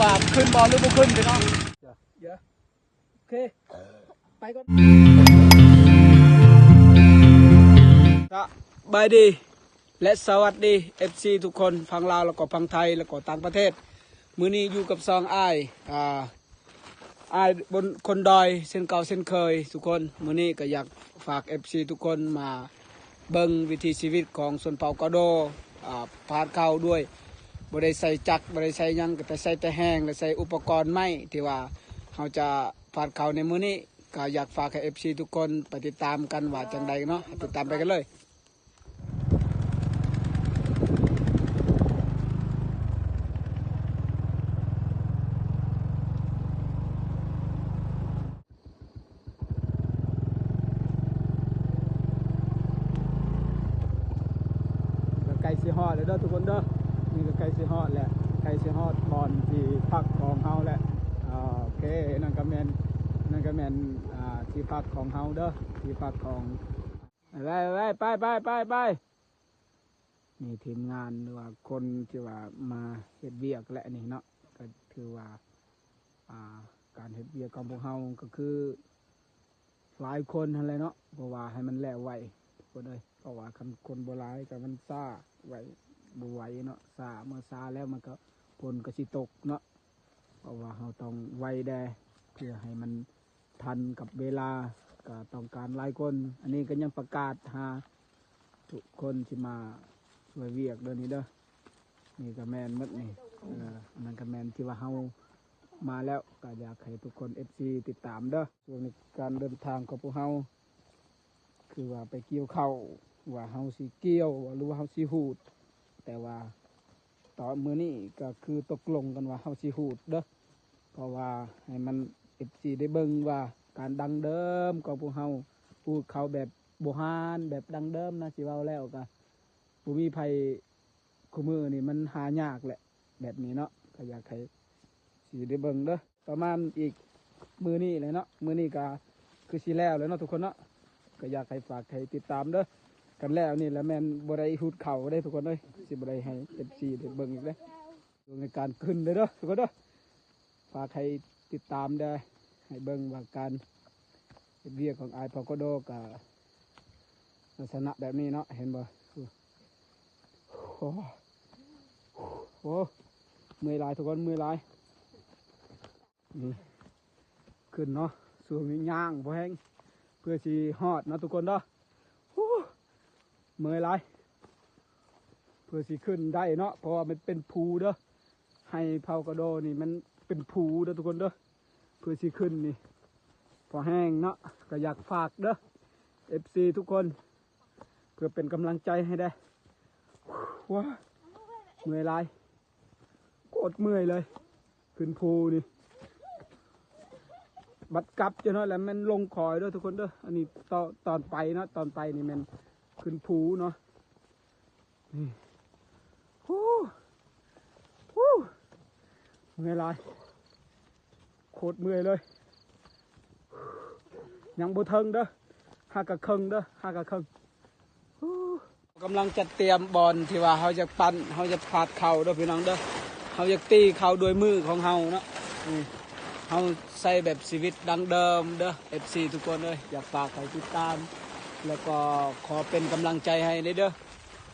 ວ່າຂຶ້ນບໍ່ ຫຼື ບໍ່ຂຶ້ນ ພີ່ນ້ອງ. ໂອເຄ ໄປກ່ອນ. ສະບາຍດີ ແລະ ສະຫວັດດີ ເອັຟຊີ ທຸກຄົນ ຝັ່ງລາວ ແລ້ວກໍຝັ່ງໄທ ແລ້ວກໍຕ່າງປະເທດ. ມື້ນີ້ຢູ່ກັບຊ່ອງອ້າຍ ອ່າ ອ້າຍບົນຄົນດອຍ ເຊັ່ນເກົ່າເຊັ່ນເຄີຍທຸກຄົນ. ມື້ນີ້ກໍຢາກຝາກ ເອັຟຊີ ທຸກຄົນມາເບິ່ງວິຖີຊີວິດຂອງຊົນເຜົ່າກະໂດ ອ່າ ພາດເຂົ້າດ້ວຍ ບໍ່ໄດ້ໃຊ້ຈັກ ບໍ່ໄດ້ໃຊ້ຫຍັງ ກໍແຕ່ໃຊ້ແຕ່ແຮງ ແລະ ໃຊ້ອຸປະກອນໄມ້ທີ່ວ່າເຮົາຈະພາດເຂົ້າໃນມື້ນີ້. ກໍຢາກຝາກໃຫ້ ເອັຟຊີ ທຸກຄົນໄປຕິດຕາມກັນວ່າຈັ່ງໃດເນາະ. ຕິດຕາມໄປກັນເລີຍ. ກໍໃກ້ຊິຮອດແລ້ວເດີທຸກຄົນເດີ. ນີ້ກໍໃກ້ຊິຮອດແລ້ວ ໃກ້ຊິຮອດບ່ອນທີ່ພັກຂອງເຮົາແລ້ວ. ໂອເຄ ນັ້ນກໍແມ່ນ ນັ້ນກໍແມ່ນ ອ່າ ທີ່ພັກຂອງເຮົາເດີ ທີ່ພັກຂອງ ໄປ ໄປ ໄປ ໄປ ໄປ ໄປ. ນີ້ທີມງານ ຫຼືວ່າຄົນທີ່ວ່າມາເຮັດວຽກແຫຼະນີ້ເນາະ. ກໍຖືວ່າ ອ່າ ການເຮັດວຽກຂອງພວກເຮົາກໍຄືຫຼາຍຄົນຫັ້ນແຫຼະເນາະ ເພາະວ່າໃຫ້ມັນແລ້ວໄວທຸກຄົນເອີຍ. ເພາະວ່າຄັນຄົນບໍ່ຫຼາຍກໍມັນຊ້າໄວ ບໍ່ໄວເນາະ ຊ້າ ເມື່ອຊ້າແລ້ວມັນກໍ ຝົນກໍຊິຕົກເນາະ. ເພາະວ່າເຮົາຕ້ອງໄວແດ່ ເພື່ອໃຫ້ມັນທັນກັບເວລາ ກໍຕ້ອງການຫຼາຍຄົນ. ອັນນີ້ກໍຍັງປະກາດຫາທຸກຄົນທີ່ມາຊ່ວຍວຽກເດີນີ້ເດີ. ນີ້ກໍແມ່ນໝົດນີ້ ເອີ ອັນນັ້ນກໍແມ່ນທີ່ວ່າເຮົາມາແລ້ວ ກໍຢາກໃຫ້ທຸກຄົນ ເອັຟຊີ ຕິດຕາມເດີ. ຊ່ວງນີ້ການເດີນທາງຂອງພວກເຮົາ ຄືວ່າໄປກ່ຽວເຂົ້າ ວ່າເຮົາຊິກ່ຽວ ຫຼືວ່າເຮົາຊິຮູດ ແຕ່ວ່າຕອນມື້ນີ້ກໍຄືຕົກລົງກັນວ່າເຮົາຊິຮູດເດີ ເພາະວ່າໃຫ້ມັນ ເອັຟຊີ ໄດ້ເບິ່ງວ່າການດັ້ງເດີມຂອງພວກເຮົາ ຮູດເຂົ້າແບບບູຮານ ແບບດັ້ງເດີມນະ. ຊິເວົ້າແລ້ວກໍບໍ່ມີໃຜ ຄູ່ມື້ນີ້ມັນຫາຍາກແຫຼະ ແບບນີ້ເນາະ. ກໍຢາກໃຫ້ ຊິໄດ້ເບິ່ງເດີ ປະມານອີກມື້ນີ້ແຫຼະເນາະ. ມື້ນີ້ກໍຄືຊິແລ້ວແລ້ວເນາະທຸກຄົນເນາະ. ກໍຢາກໃຫ້ຝາກໃຫ້ຕິດຕາມເດີ ຄັນແລ້ວນີ້ລະແມ່ນບໍ່ໄດ້ຮູດເຂົ້າເດ້ທຸກຄົນເອີຍ ຊິບໍ່ໄດ້ໃຫ້ ເອັຟຊີ ໄດ້ເບິ່ງອີກເດ້. ໃນການຂຶ້ນເດີທຸກຄົນເດີ ຝາກໃຫ້ຕິດຕາມເດີ ໃຫ້ເບິ່ງວ່າການເຮັດວຽກຂອງອ້າຍເຜົ່າກະໂດກໍລັກສະນະແບບນີ້ເນາະ ເຫັນບໍ່? ໂອ້ ໂອ້ ເມື່ອຍຫຼາຍທຸກຄົນ ເມື່ອຍຫຼາຍ. ນີ້ຂຶ້ນເນາະ ຊ່ວງນີ້ຍ່າງພໍແຮງ ເພື່ອຊິຮອດເນາະທຸກຄົນເດີ. ໂອ້ ເມື່ອຍຫຼາຍ ເພື່ອຊິຂຶ້ນໄດ້ເນາະ ເພາະວ່າມັນເປັນພູເດີ ໄຮ່ເຜົ່າກະໂດນີ້ມັນເປັນພູເດີທຸກຄົນເດີ. ເພື່ອຊິຂຶ້ນນີ້ພໍແຮງເນາະ ກໍຢາກຝາກເດີ ເອັຟຊີ ທຸກຄົນ ເພື່ອເປັນກຳລັງໃຈໃຫ້ແດ່. ວ້າ ເມື່ອຍຫຼາຍ ໂຄດເມື່ອຍເລີຍ ຂຶ້ນພູນີ້. ບັດກັບຈັກໜ້ອຍແລ້ວແມ່ນລົງຄອຍເດີທຸກຄົນເດີ. ອັນນີ້ຕອນ ຕອນໄປເນາະ ຕອນໄປນີ້ແມ່ນຂຶ້ນພູເນາະ. ນີ້ ໂອ້ ໂອ້ ເມື່ອຍຫຼາຍ ໂຄດເມື່ອຍເລີຍ. ຍັງບໍ່ເຖິງເດີ ຫາກະເຄິ່ງເດີ ຫາກະເຄິ່ງ. ໂອ້ ກຳລັງຈັດຕຽມບ່ອນທີ່ວ່າເຮົາຢາກປັ້ນ ເຮົາຢາກພາດເຂົ້າເດີພີ່ນ້ອງເດີ. ເຮົາຢາກຕີເຂົ້າດ້ວຍມືຂອງເຮົາເນາະ. ນີ້ ເຮົາໃຊ້ແບບຊີວິດດັ້ງເດີມເດີ ເອັຟຊີ ທຸກຄົນເອີຍ. ຢາກຝາກໃຫ້ຕິດຕາມ ແລ້ວກໍຂໍເປັນກຳລັງໃຈໃຫ້ເດີ.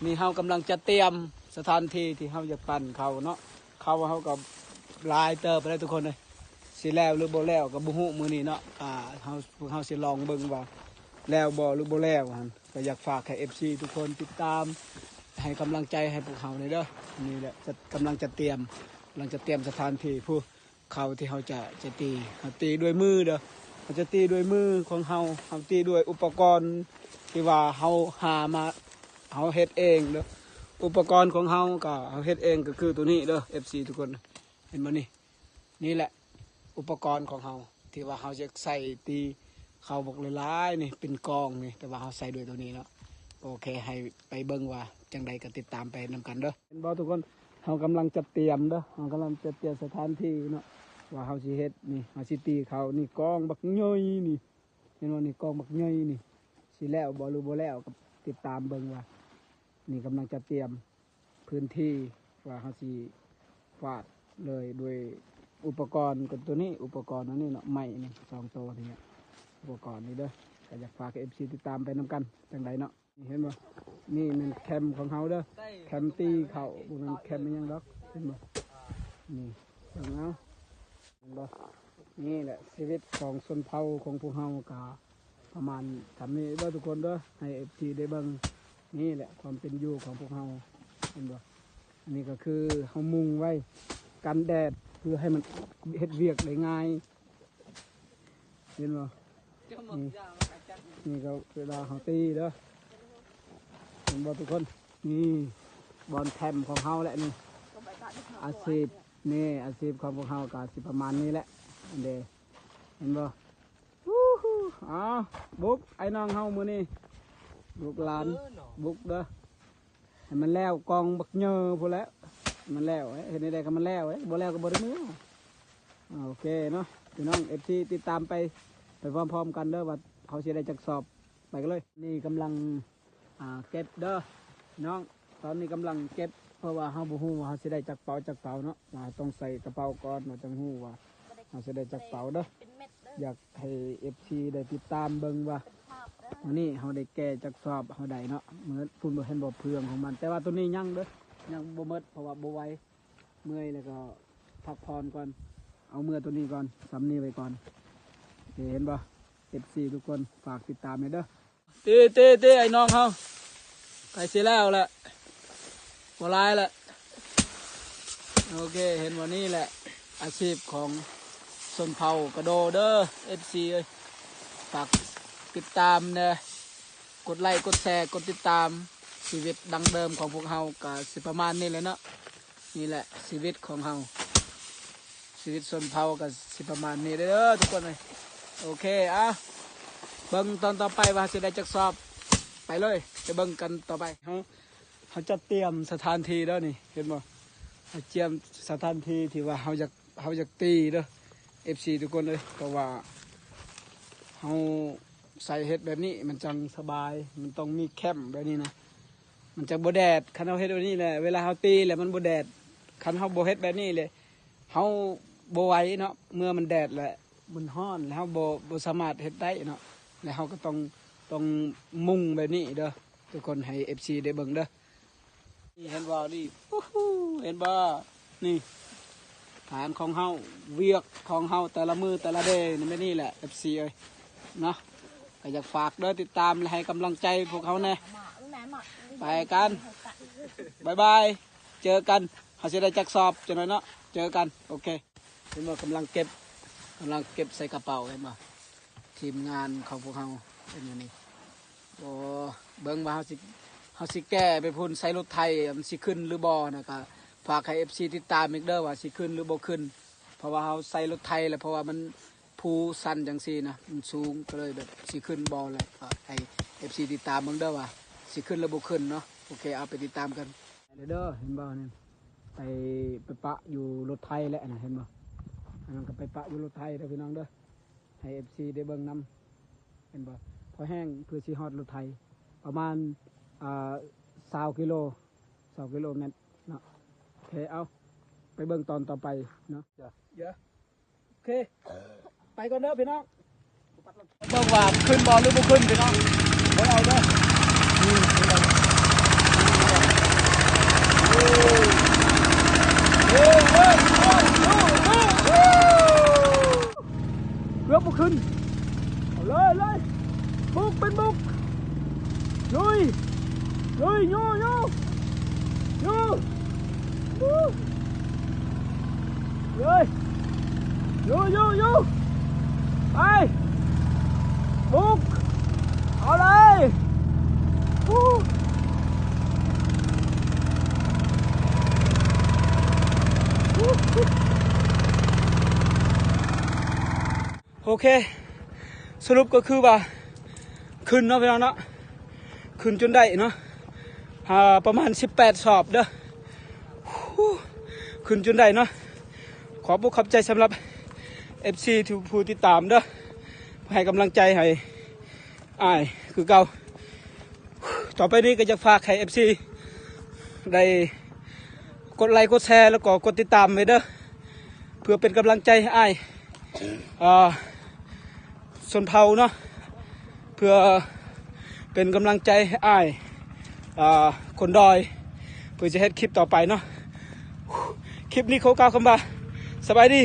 ນີ້ເຮົາກຳລັງຈັດຕຽມສະຖານທີ່ທີ່ເຮົາຢາກປັ້ນເຂົ້າເນາະ. ເຂົ້າເຮົາກໍຫຼາຍເຕີບແລ້ວທຸກຄົນເອີຍ. ຊິແລ້ວຫຼືບໍ່ແລ້ວກໍບໍ່ຮູ້ມື້ນີ້ເນາະ. ອ່າ ເຮົາ ພວກເຮົາຊິລອງເບິ່ງວ່າແລ້ວບໍ່ຫຼືບໍ່ແລ້ວຫັ້ນ. ກໍຢາກຝາກໃຫ້ ເອັຟຊີ ທຸກຄົນຕິດຕາມ ໃຫ້ກຳລັງໃຈໃຫ້ພວກເຮົາແດ່ເດີ. ນີ້ແຫຼະ ກຳລັງຈັດຕຽມ ກຳລັງຈັດຕຽມສະຖານທີ່ ຜູ້ ເຂົ້າທີ່ເຮົາຈະ ຈະຕີ ເຮົາຕີດ້ວຍມືເດີ. ເຮົາຈະຕີດ້ວຍມືຂອງເຮົາ ເຮົາຕີດ້ວຍອຸປະກອນທີ່ວ່າເຮົາຫາມາ ເຮົາເຮັດເອງເດີ. ອຸປະກອນຂອງເຮົາກໍເຮົາເຮັດເອງ ກໍຄືໂຕນີ້ເດີ ເອັຟຊີ ທຸກຄົນ ເຫັນບໍ່ນີ້? ນີ້ແຫຼະອຸປະກອນຂອງເຮົາ ທີ່ວ່າເຮົາຈະໃສ່ຕີເຂົ້າບັກຫຼາຍໆນີ້ ເປັນກອງນີ້ ແຕ່ວ່າເຮົາໃສ່ດ້ວຍໂຕນີ້ເນາະ. ໂອເຄ ໃຫ້ໄປເບິ່ງວ່າຈັ່ງໃດກໍຕິດຕາມໄປນຳກັນເດີ. ເຫັນບໍ່ທຸກຄົນ? ເຮົາກຳລັງຈັດຕຽມເດີ ເຮົາກຳລັງຈັດຕຽມສະຖານທີ່ເນາະ ວ່າເຮົາຊິເຮັດນີ້ ເຮົາຊິຕີເຂົ້ານີ້ ກອງບັກໃຫຍ່ນີ້ ເຫັນບໍ່ນີ້? ກອງບັກໃຫຍ່ນີ້ ຊິແລ້ວບໍ່ຫຼືບໍ່ແລ້ວ ກໍຕິດຕາມເບິ່ງວ່າ ນີ້ກຳລັງຈັດຕຽມພື້ນທີ່ ວ່າເຮົາຊິຟາດ ເລີຍດ້ວຍອຸປະກອນກັບໂຕນີ້ ອຸປະກອນອັນນີ້ເນາະ ໄມ້ນີ້ສອງໂຕນີ້ ອຸປະກອນນີ້ເດີ ກໍຢາກຝາກໃຫ້ເອັຟຊີຕິດຕາມໄປນຳກັນ ຈັ່ງໃດເນາະ. ນີ້ເຫັນບໍ່? ນີ້ແມ່ນແຄມຂອງເຮົາເດີ ແຄມຕີເຂົ້າ ບໍ່ແມ່ນແຄມອີ່ຫຍັງດອກ ເຫັນບໍ່? ນີ້ເບິ່ງເອົາ ເຫັນບໍ່? ນີ້ແຫຼະຊີວິດຂອງຊົນເຜົ່າຂອງພວກເຮົາກໍປະມານສ່ຳນີ້ເດີທຸກຄົນເດີ ໃຫ້ເອັຟຊີໄດ້ເບິ່ງ. ນີ້ແຫຼະຄວາມເປັນຢູ່ຂອງພວກເຮົາ ເຫັນບໍ່? ອັນນີ້ກໍຄືເຮົາມຸງໄວ້ກັນແດດ ເພື່ອໃຫ້ມັນເຮັດວຽກໄດ້ງ່າຍ ເຫັນບໍ່? ນີ້ ນີ້ກໍເວລາເຮົາຕີເດີ ເຫັນບໍ່ທຸກຄົນ? ນີ້ບ່ອນແຄມຂອງເຮົາແຫຼະນີ້ ອາຊີບ ນີ້ອາຊີບຂອງພວກເຮົາກໍຊິປະມານນີ້ແຫຼະ ອັນເດ ເຫັນບໍ່? ອູ້ຫູ ເອົາ ບຸກ ໄອ້ນ້ອງເຮົາມື້ນີ້ ລູກຫຼານ ບຸກເດີ ໃຫ້ມັນແລ້ວ ກອງບັກເຍີພຸ້ນແຫຼະ ໃຫ້ມັນແລ້ວ ເຮັດແນວໃດກໍມັນແລ້ວ ບໍ່ແລ້ວກໍບໍ່ໄດ້ເມືອ. ໂອເຄເນາະ ພີ່ນ້ອງເອັຟຊີ ຕິດຕາມໄປ ໄປພ້ອມໆກັນເດີ ວ່າເຮົາຊິໄດ້ຈັກສອບ ໄປກັນເລີຍ. ນີ້ກຳລັງ ອ່າ ເກັບເດີພີ່ນ້ອງ ຕອນນີ້ກຳລັງເກັບ ເພາະວ່າເຮົາບໍ່ຮູ້ວ່າເຮົາຊິໄດ້ຈັກເປົາ ຈັກເປົາເນາະ ວ່າຕ້ອງໃສ່ກະເປົາກ່ອນ ວ່າຈັ່ງຮູ້ວ່າເຮົາຊິໄດ້ຈັກເປົາເດີ. ຢາກໃຫ້ເອັຟຊີໄດ້ຕິດຕາມເບິ່ງວ່າມື້ນີ້ເຮົາໄດ້ແກ່ຈັກສອບ ເຮົາໄດ້ເນາະ ເໝິດພຸ້ນ ບໍ່ເຫັນບໍ່ເຟືອງຂອງມັນ ແຕ່ວ່າໂຕນີ້ຍັງເດີ ຍັງບໍ່ເໝິດ ເພາະວ່າບໍ່ໄຫວ ເມື່ອຍ ແລ້ວກໍພັກຜ່ອນກ່ອນ ເອົາເມືອໂຕນີ້ກ່ອນ ສ່ຳນີ້ໄວ້ກ່ອນ. ເຫັນບໍ່ ເອັຟຊີ ທຸກຄົນ ຝາກຕິດຕາມແດ່ເດີ. ຕີ ຕີ ຕີ ໄອ້ນ້ອງເຮົາ ໃກ້ຊິແລ້ວແຫຼະ ບໍ່ຫຼາຍແຫຼະ. ໂອເຄ ເຫັນບໍ່ ນີ້ແຫຼະອາຊີບຂອງຊົນເຜົ່າກະໂດເດີ ເອັຟຊີ ເອີຍ ຝາກຕິດຕາມແດ່ ກົດໄລ ກົດແຊ ກົດຕິດຕາມ. ຊີວິດດັ້ງເດີມຂອງພວກເຮົາກໍຊິປະມານນີ້ແຫຼະເນາະ. ນີ້ແຫຼະຊີວິດຂອງເຮົາ ຊີວິດຊົນເຜົ່າກໍຊິປະມານນີ້ເດີທຸກຄົນເອີຍ. ໂອເຄ ອ່ະ ເບິ່ງຕອນຕໍ່ໄປວ່າເຮົາຊິໄດ້ຈັກສອບ ໄປເລີຍ ໄປເບິ່ງກັນຕໍ່ໄປ. ເຮົາ ເຮົາຈັດຕຽມສະຖານທີ່ເດີນີ້ ເຫັນບໍ່? ເຮົາຕຽມສະຖານທີ່ທີ່ວ່າເຮົາຢາກ ເຮົາຢາກຕີເດີ ເອັຟຊີ ທຸກຄົນເອີຍ ເພາະວ່າເຮົາໃສ່ເຮັດແບບນີ້ມັນຈັ່ງສະບາຍ ມັນຕ້ອງມີແຄມແບບນີ້ນະ ມັນຈັ່ງບໍ່ແດດ. ຄັນເຮົາເຮັດແບບນີ້ແຫຼະ ເວລາເຮົາຕີແລ້ວມັນບໍ່ແດດ ຄັນເຮົາບໍ່ເຮັດແບບນີ້ແຫຼະ ເຮົາບໍ່ໄຫວເນາະ ເມື່ອມັນແດດແລ້ວມັນຮ້ອນ ແລ້ວເຮົາບໍ່ ບໍ່ສາມາດເຮັດໄດ້ເນາະ ແລ້ວເຮົາກໍຕ້ອງ ຕ້ອງມຸງແບບນີ້ເດີ ທຸກຄົນ ໃຫ້ເອັຟຊີໄດ້ເບິ່ງເດີ. ນີ້ເຫັນບໍ່ ນີ້ ອູ້ຫູ ເຫັນບໍ່ ນີ້ ການຂອງເຮົາ ວຽກຂອງເຮົາແຕ່ລະມື້ແຕ່ລະເດ ແມ່ນແບບນີ້ແຫຼະ ເອັຟຊີ ເອີຍ ເນາະ. ກໍຢາກຝາກເດີ ຕິດຕາມ ແລະ ໃຫ້ກຳລັງໃຈພວກເຮົາແດ່. ໄປກັນ ບາຍບາຍ ເຈີກັນ ເຮົາຊິໄດ້ຈັກສອບຈັກໜ້ອຍເນາະ ເຈີກັນ ໂອເຄ. ເຫັນບໍ່ ກຳລັງເກັບ ກຳລັງເກັບໃສ່ກະເປົາ ເຫັນບໍ່ ທີມງານຂອງພວກເຮົາເປັນແນວນີ້. ໂອ້ ເບິ່ງວ່າເຮົາຊິ ເຮົາຊິແກ່ໄປພຸ້ນໃສ່ລົດໄຖ ມັນຊິຂຶ້ນຫຼືບໍ່ນະ ກະຝາກໃຫ້ເອັຟຊີຕິດຕາມອີກເດີ ວ່າຊິຂຶ້ນຫຼືບໍ່ຂຶ້ນ ເພາະວ່າເຮົາໃສ່ລົດໄຖແລ້ວ ເພາະວ່າມັນພູຊັນຈັ່ງຊີ້ນະ ມັນສູງ ກໍເລີຍແບບຊິຂຶ້ນບໍ່ແຫຼະ ກໍໃຫ້ເອັຟຊີຕິດຕາມເບິ່ງເດີວ່າຊິຂຶ້ນຫຼືບໍ່ຂຶ້ນເນາະ. ໂອເຄ ເອົາໄປຕິດຕາມກັນເດີ. ເຫັນບໍ່ນີ້ ໄປ ໄປປະຢູ່ລົດໄຖແຫຼະນະ ເຫັນບໍ່ ອັນນັ້ນກໍໄປປະຢູ່ລົດໄຖເດີພີ່ນ້ອງເດີ ໃຫ້ເອັຟຊີໄດ້ເບິ່ງນຳ ເຫັນບໍ່ ພໍແຮງເພື່ອຊິຮອດລົດໄຖ ປະມານ ອ່າ ຊາວກິໂລ ຊາວກິໂລແມັດເນາະ. ໂອເຄ ເອົາ ໄປເບິ່ງຕອນຕໍ່ໄປເນາະ. ໂອເຄ ໄປກ່ອນເດີພີ່ນ້ອງ ເບິ່ງວ່າຂຶ້ນບໍ່ຫຼືບໍ່ຂຶ້ນພີ່ນ້ອງ ເບິ່ງເອົາເດີ. ເກືອບບໍ່ຂຶ້ນ ເອົາເລີຍ ເລີຍ ບຸກເປັນບຸກ ລຸຍ ລຸຍ ໂຍ ໂຍ ໂຍ ເລີຍ ໂຍ ໂຍ ໂຍ ໄປ ບຸກ ເອົາເລີຍ. ໂອເຄ ສະຫຼຸບກໍຄືວ່າຂຶ້ນເນາະພີ່ນ້ອງເນາະ ຂຶ້ນຈົນໄດ້ເນາະ ອ່າ ປະມານສິບແປດສອບເດີ ຂຶ້ນຈົນໄດ້ເນາະ. ຂອບອົກຂອບໃຈສຳລັບເອັຟຊີ ທີ່ຜູ້ຕິດຕາມເດີ ໃຫ້ກຳລັງໃຈໃຫ້ອ້າຍຄືເກົ່າ. ຕໍ່ໄປນີ້ກໍຢາກຝາກໃຫ້ເອັຟຊີໄດ້ກົດໄລກົດແຊ ແລ້ວກໍກົດຕິດຕາມໄວ້ເດີ. ເພື່ອເປັນກຳລັງໃຈໃຫ້ອ້າຍ ເອີ ຊົນເຜົ່າເນາະ ເພື່ອເປັນກຳລັງໃຈໃຫ້ອ້າຍ ເອີ ຄົນດອຍ ເພື່ອຈະເຮັດຄລິບຕໍ່ໄປເນາະ. ຄລິບນີ້ຂໍກ່າວຄຳວ່າ ສະບາຍດີ.